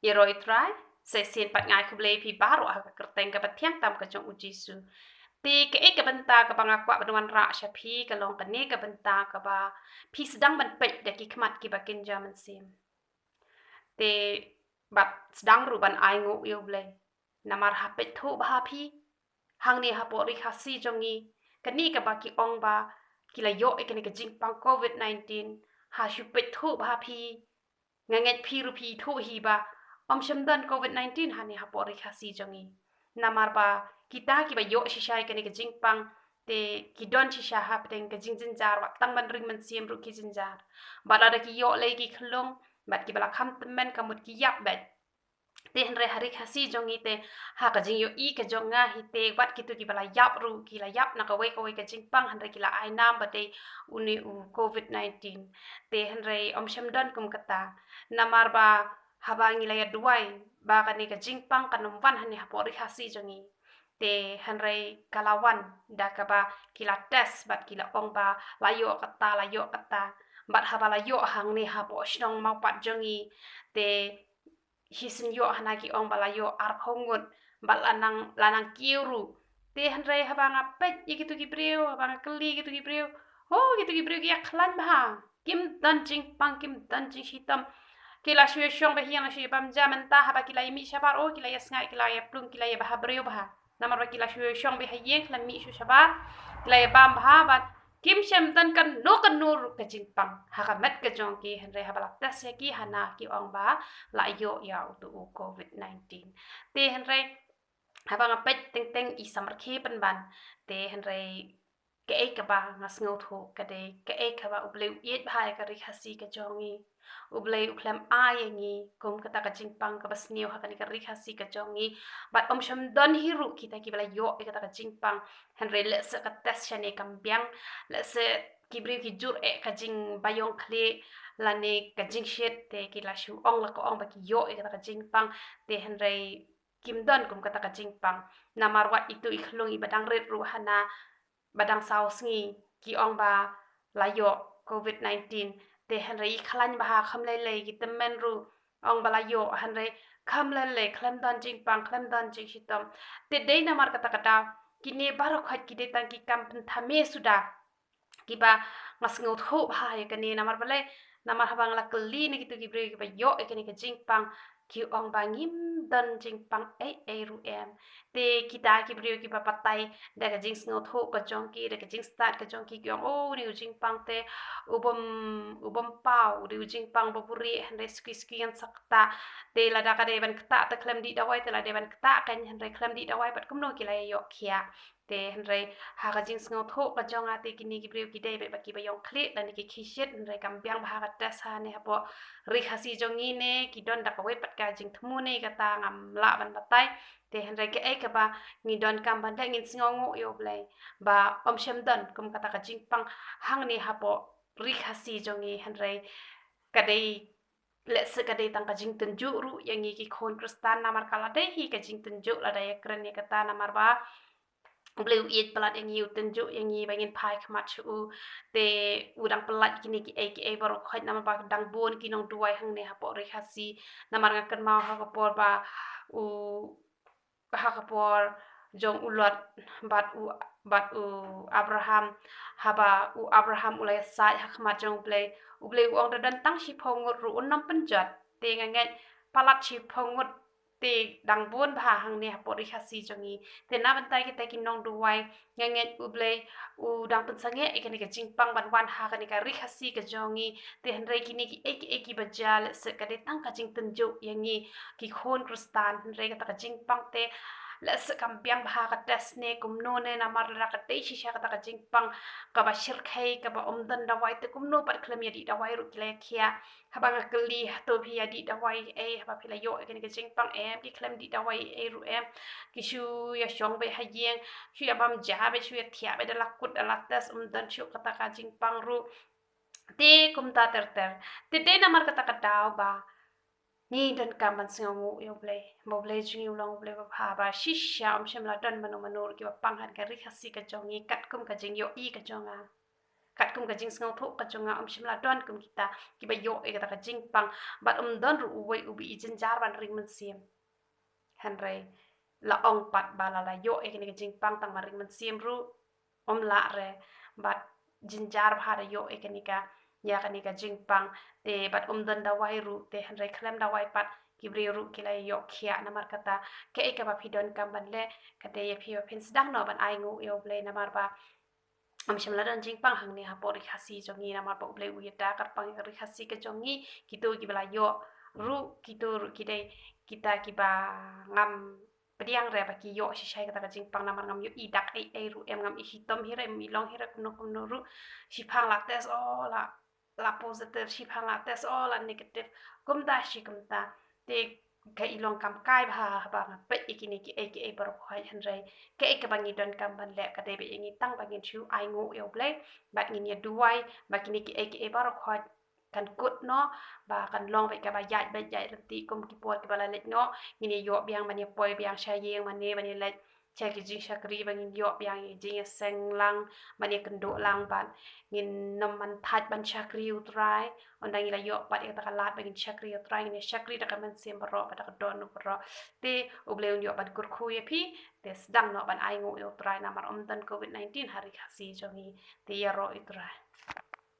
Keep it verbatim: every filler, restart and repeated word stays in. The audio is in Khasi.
Ïaroh ïa u Trai. Sa shisien pat nga ai khublei ïa phi baroh ha ka kyrteng kaba thiang tam ka jong u Jisu. Te kaei ka bynta kaba nga kwah ban wanrah sha phi ka long kane ka bynta kaba phi sdang ban peit da ki khmat kiba kynja mynsiem. Te bad sdang ruh ban ainguh ïa u Blei. Namar ha peit thuh bha phi hangne hapoh Ri Khasi jong ngi, kane kaba ki ong ba ki la ïoh ïa kane ka jingpang covid nineteen, ha shu peit thuh bha phi. Nga ngeit phi ruh phi thuh hi ba ym shym don covid nineteen hangne hapoh Ri Khasi jong ngi. Namar ba kita kiba ïoh shisha ïa kane ka jingpang te ki don shisha hapdeng ka jingjynjar, wat tang ban ring mynsiem ruh ki jynjar. Bad lada ki ïoh lei ki khlung bad kiba la kham tymmen ka mut ki ïap beit. Te hynrei ha Ri Khasi jong ngi te, ha ka jingïohi ka jong nga hi te, wat kito kiba la ïap ruh ki la ïap na kawei kawei ka jingpang, hynrei ki la ai nam ba dei une u covid nineteen. Te hynrei ym shym don kum kata. Namar ba haba ngi la ïa duwai ba kane ka jingpang kan ym wan hangne hapoh Ri Khasi jong ngi, te hynrei ka la wan da kaba ki la test bad ki la ong ba la ïoh kata, la ïoh kata. Bad haba la ïoh hangne hapoh shnong Mawpat jong ngi, te shisien ïoh hana ki ong ba la ïoh arphew ngut, bad la nang, la nang kiew ruh. Te hynrei haba nga peit ïa kito ki briew, haba nga kylli ïa kito ki briew, oh, kito ki briew ki ïakhlaiñ bha. Kim don jingpang, kim don jingshitom. Ki la shu ïashong bha ha ïing, la shu ïa bam ja, mynta haba ki la ïa mih shabar, oh, ki la ïa sngaid, ki la ïa plung, ki la ïa bha briew bha. Namar ba ki la shu ïashong bha ha ïing, ki la mih shu shabar, ki la ïa bam bha, bad kim shym don kano kano ruh ka jingpang ha ka met ka jong ki, hynrei haba la test ïa ki hana ki ong ba la ïoh ïa uto u covid nineteen. Te hynrei haba nga peit teng teng i samrkhie pynban, te hynrei kaei kaba nga sngewthuh ka dei kaei kaba U Blei u ïeit bha ïa ka Ri Khasi ka jong ngi. U Blei u khlem ai ïa ngi kum kata ka jingpang kaba sniew ha kane ka Ri Khasi ka jong ngi. Bad ym shym don hi ruh kita kiba la ïoh ïa kata ka jingpang. Hynrei lehse ka test shane kam biang, lehse ki briew ki jur eh ka jingbaïong khlieh lane ka jingshit, te ki la shu ong la ka ong ba ki ïoh ïa kata ka jingpang. Te hynrei kim don kum kata ka jingpang. Namar wat ito i khlung iba dang rit ruh hana ba dang saw sngi ki ong ba la ïoh covid nineteen. Te hynrei i khlaiñ bha, kham lei lei ki tymmen ruh ong ba la ïoh, hynrei kham lei lei, khlem don jingpang, khlem don jingshitom. Te dei namar kata ka daw kine baroh khoit ki dei tang ki kam pynthame suda kiba nga sngewthuh bha ïa kane. Namar balei? Namar haba nga la kylli na kito ki briew kiba ïoh ïa kane ka jingpang, ki ong ba ngim don jingpang ei ei ruh em. Te kita ki briew kiba batai da ka jingsngewthuh ka jong ki, da ka jingstad ka jong ki, ki ong, oh, une u jingpang te u bym, u bym paw, une u jingpang ba buhrieh, hynrei suki suki ngan sa ktah. Te lada ka dei ban ktah te khlem dih dawai, te lada dei ban ktah kein, hynrei khlem dih dawai bad kumno ki la ïoh khiah. Te hynrei ha ka jingsngewthuh ka jong nga te kine ki briew ki dei beit ba kiba ïong khlieh lane ki khie shit, hynrei kam biang bha ka test hangne hapoh Ri Khasi jong ngi ne ki don da kawei pat ka jingthmu ne kata ngam lah ban batai. Te hynrei kaei kaba ngi donkam ban leh, ngin sngewnguh ïa U Blei ba ym shym don kum kata ka jingpang hangne hapoh Ri Khasi jong ngi, hynrei ka dei, lehse ka dei tang ka jingtynjuh ruh ïa ngi ki khun Khristan, namar ka la dei hi ka jingtynjuh lada ïakren ïa kata, namar ba U Blei u ïeit palat ïa ngi, u tynjuh ïa ngi ba ngin phai khmat sha u. Te u dang pyllait kine kiei kiei baroh khoit, namar ba dang bun ki nongduwai hangne hapoh Ri Khasi. Namar nga kynmaw ha ka por ba u, ha ka por jong u Lot bad u, bad u Abraham, haba u Abraham u la ïasaid ha khmat jong U Blei, U Blei u ong da don tang shiphew ngut ruh un ym pynjot. Te nga ngeit palat shiphew ngut te dang bun bha hangne hapoh Ri Khasi jong ngi. Te na bynta kita ki nongduwai, nga ngeit U Blei u dang pynsangeh ïa kane ka jingpang ban wan ha kane ka Ri Khasi ka jong ngi. Te hynrei kine kiei kiei kiba jia, lehse ka dei tang ka jingtynjuh ïa ngi ki khun Khristan, hynrei kata ka jingpang te lehse kam biang bha ka test ne kumno ne, namar lada ka dei shisha kata ka jingpang kaba shyrkhei, kaba ym don dawai, te kumno pat khlem ïa dih dawai ruh ki la ïa khiah. Haba nga kylli, hato phi ïa dih dawai ei haba phi la ïoh ïa kane ka jingpang? Em, ki khlem dih dawai ei ruh em. Ki shu ïa shong beit ha ïing, shu ïa bam ja beit, shu ïa thiah beit da la kut da la test, ym don shuh kata ka jingpang ruh. Te kumta ter ter. Te dei namar kata ka daw ba ngi donkam ban sngewnguh ïa U Blei, ba U Blei jong ngi u long U Blei babha, ba shisha ym shym la don mano mano ruh kiba pang ha ka Ri Khasi ka jong ngi katkum ka jingïohi ka jong nga. Katkum ka jingsngewthuh ka jong nga, ym shym la don kum kita kiba ïoh ïa kata ka jingpang, bad ym don ruh uwei uba i jynjar ban ring mynsiem. Hynrei la ong pat ba lada ïoh ïa kane ka jingpang tang ban ring mynsiem ruh ym lah re, bad jynjar bha da ïoh ïa kane ka, ïa kane ka jingpang. Te bad ym don dawai ruh, te hynrei khlem dawai pat ki briew ruh ki la ïoh khiah. Namar kata, kaei kaba phi donkam ban leh ka dei ïa phi ba phin sdang noh ban ainguh ïa U Blei, namar ba ym shym la don jingpang hangne hapoh Ri Khasi jong ngi, namar ba U Blei u ïada kyrpang ïa ka Ri Khasi ka jong ngi. Kito kiba la ïoh ruh, kito ruh ki dei kita kiba ngam pdiang re ba ki ïoh shisha ïa kata ka jingpang, namar ngam ïohi dak ei ei ruh em, ngam i shitom hi re, ngam i long hi re kumno kumno ruh. Shiphang la test, oh, la, la positive, shiphang la test, oh, la negative. Kumta shi kumta. Te ka i long kam kai bha haba nga peit ïa kine kiei kiei baroh khoit. Hynrei kaei kaba ngi donkam ban leh ka dei ba ïa ngi tang ba ngin shu ainguh ïa U Blei, bad ngin ïa duwai ba kine kiei kiei baroh khoit kan kut noh, ba kan long beit kaba ïaid beit ïaid ryntih kum ki por kiba la leit noh. Ngin ïa ïoh biang ban ïa poi biang sha ïing mane, ban ïa leit sha ki jingshakri, ba ngin ïoh biang ïa jingïaseng lang, ban ïa kynduh lang, bad ngin nym man thait ban shakri U Trai. Ynda ngi la ïoh pat ïa kata ka lad ba ngin shakri U Trai, ngin ïa shakri da ka mynsiem baroh bad da ka dohnud baroh. Te U Blei un ïoh ban kyrkhu ïa phi. Te sdang noh ban ainguh ïa U Trai, namar ym don covid nineteen ha Ri Khasi jong ngi. Te ïaroh ïa U Trai.